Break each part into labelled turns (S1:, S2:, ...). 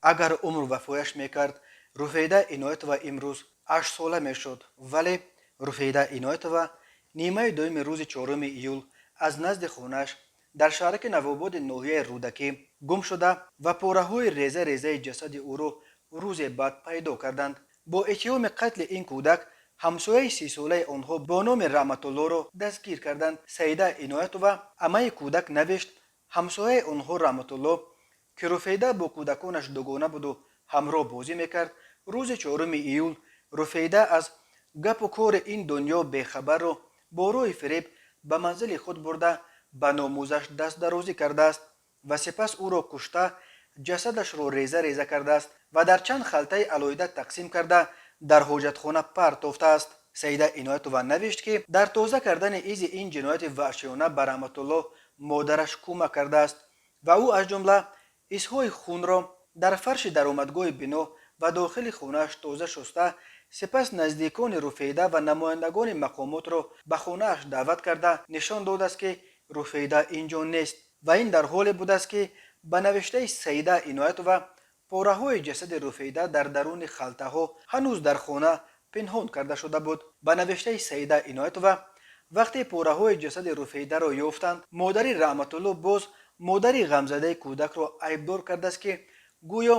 S1: Агар умр вафояш мекард, Руфейда Иноятова имрӯз 8-сола мешуд. Вале Руфейда Иноятова нимаи дуюми рӯзи 4 июл аз назди хонааш дар шаҳраки Навободи ноҳияи Рӯдакӣ гум шуда ва пораҳои реза резаи ҷасади ӯро рӯзе баъд пайдо карданд. Бо иттиҳоми қатли ин кӯдак ҳамсояи 30-солаи онҳо бо номи Раҳматуллоро дастгир карданд. Саида Иноятова, амаи кӯдак, навишт: ҳамсояи онҳо Раҳматулло, ки Руфейда бо кӯдаконаш дугона буду ҳамроҳ бозӣ мекард, рӯзи 4 июл Руфейда аз гапу кори ин дунё бехабарро бо роҳи фиреб ба манзили худ бурда, ба номусаш дастдарозӣ кардааст ва сипас ӯро кушта, ҷасадашро реза реза кардааст ва дар чанд халтаи алоҳида тақсим карда, дар ҳоҷатхона партофтааст. Саида Иноятова навишт, ки дар тоза кардани изи ин ҷинояти ваҳшиёна ба Раҳматулло модараш кӯмак кардааст ва ӯ аз ҷумла изҳои хунро дар фарши даромадгоҳи бино ва дохили хонааш тоза шуста, сипас наздикони Руфейда ва намояндагони мақомотро ба хонааш даъват карда, нишон додааст, ки Руфейда ин ҷо нест. Ва ин дар ҳоле будааст, ки ба навиштаи Саида Иноятова, пораҳои ҷасади Руфейда дар даруни халтаҳо ҳанӯз дар хона пинҳон карда шуда буд. Ба навиштаи Саида Иноятова, вақте пораҳои ҷасади Руфейдаро ёфтанд, модари Раҳматулло боз модари ғамзадаи кӯдакро айбдор кардааст, ки гӯё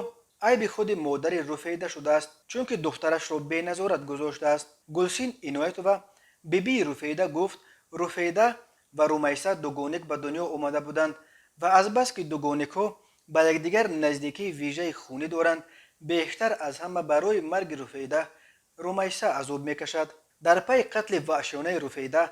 S1: айби худи модари Руфейда шудааст, чунки духтарашро беназорат гузоштааст. Гулсин Иноятова, бибии Руфейда, гуфт: Руфейда ва Румайса дугоник ба дунё омада буданд ва азбаски дугоникҳо ба якдигар наздикии вижаи хунӣ доранд, бештар аз ҳама барои марги Руфейда Румайса азоб мекашад. Дар пайи қатли ваҳшиёнаи Руфейда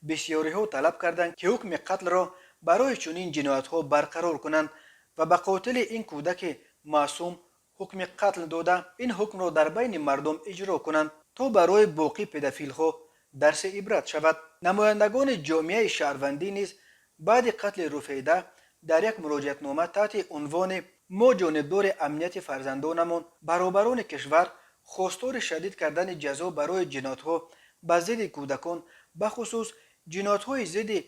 S1: бисёриҳо талаб карданд, ки ҳукми қатлро барои чунин ҷиноятҳо барқарор кунанд ва ба қотили ин кӯдаки маъсум ҳукми қатл дода, ин ҳукмро дар байни мардум иҷро кунанд, то барои боқӣ педофилҳо дарси ибрат шавад. Намояндагони ҷомеаи шаҳрвандӣ низ баъди қатли Руфейда дар як муроҷиатнома таҳти унвони «Мо ҷонибдори амнияти фарзандонамон, баробарони кишвар хостори шадид кардани ҷазо барои ҷиноятҳо ба зидди кӯдакон, бахусус ҷиноятҳои зидди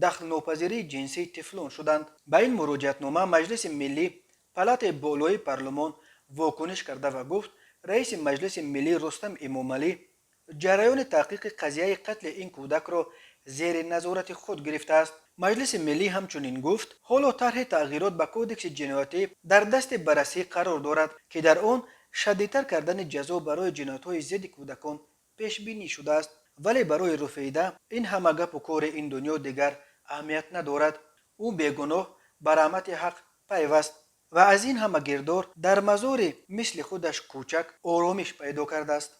S1: дахлнопазирии ҷинсии тифлон» шуданд. Ба ин муроҷиатнома Маҷлиси миллӣ, палатаи болоии парлумон, вокуниш карда ва гуфт, раиси Маҷлиси миллӣ Рустам Эмомалӣ ҷараёни таҳқиқи қазияи қатли ин кӯдакро зери назорати худ гирифтааст. Маҷлиси миллӣ ҳамчунин гуфт, ҳоло тарҳи тағйирот ба Кодекси ҷиноятӣ дар дасти баррасӣ қарор дорад, ки дар он шадидтар кардани ҷазо барои ҷиноятҳои зидди кӯдакон пешбинӣ шудааст. Вале барои Руфейда ин ҳама гапу кори ин дунё дигар аҳамият надорад. Ӯ бегуноҳ ба раҳмати Ҳақ пайваст ва аз ин ҳама гирдор дар мазори мисли худаш кӯчак оромиш пайдо кардааст.